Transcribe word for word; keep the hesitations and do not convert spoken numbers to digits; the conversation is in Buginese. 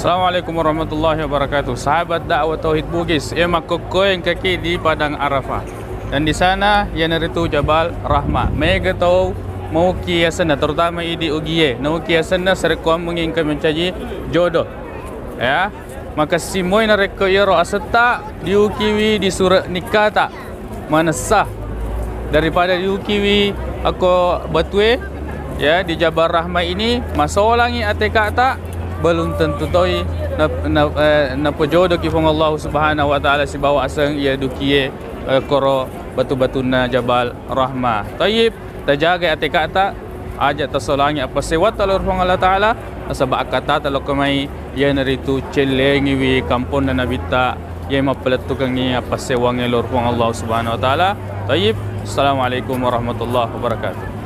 Assalamualaikum warahmatullahi wabarakatuh. Sahabat dakwah Tauhid Bugis, iya makkokkoe engkaki di Padang Arafah. Dan di sana, iyanaritu Jabal Rahmah. Maega tau mauki asenna, terutama idi ugie. Nauki asenna sarekkoammengngi engka mancaji jodoh. Ya, makessing moi narekko iyaro asetta diukiwi di sure nikkata. Manessa daripada diukiwi akko batue, ya, di Jabal Rahmah ini, masolangi atekata, belum tentu toi na, na, eh, napojodoki Puang Allah Subhanahu wa Ta'ala sibawa aseng iya dukie, eh, koro batu-batunna Jabal Rahmah. Tayyib, tajagai atekata, aja tasolangi appassewata lao ri Puang Allah Ta'ala, nasaba akkatata lokko mai iyanaritu cellengiwi kamponna Nabitta, iya mappalettukengngi appassewwangnge lao ri Puang Allah Subhanahu wa Ta'ala. Tayyib, Assalamualaikum warahmatullahi wabarakatuh.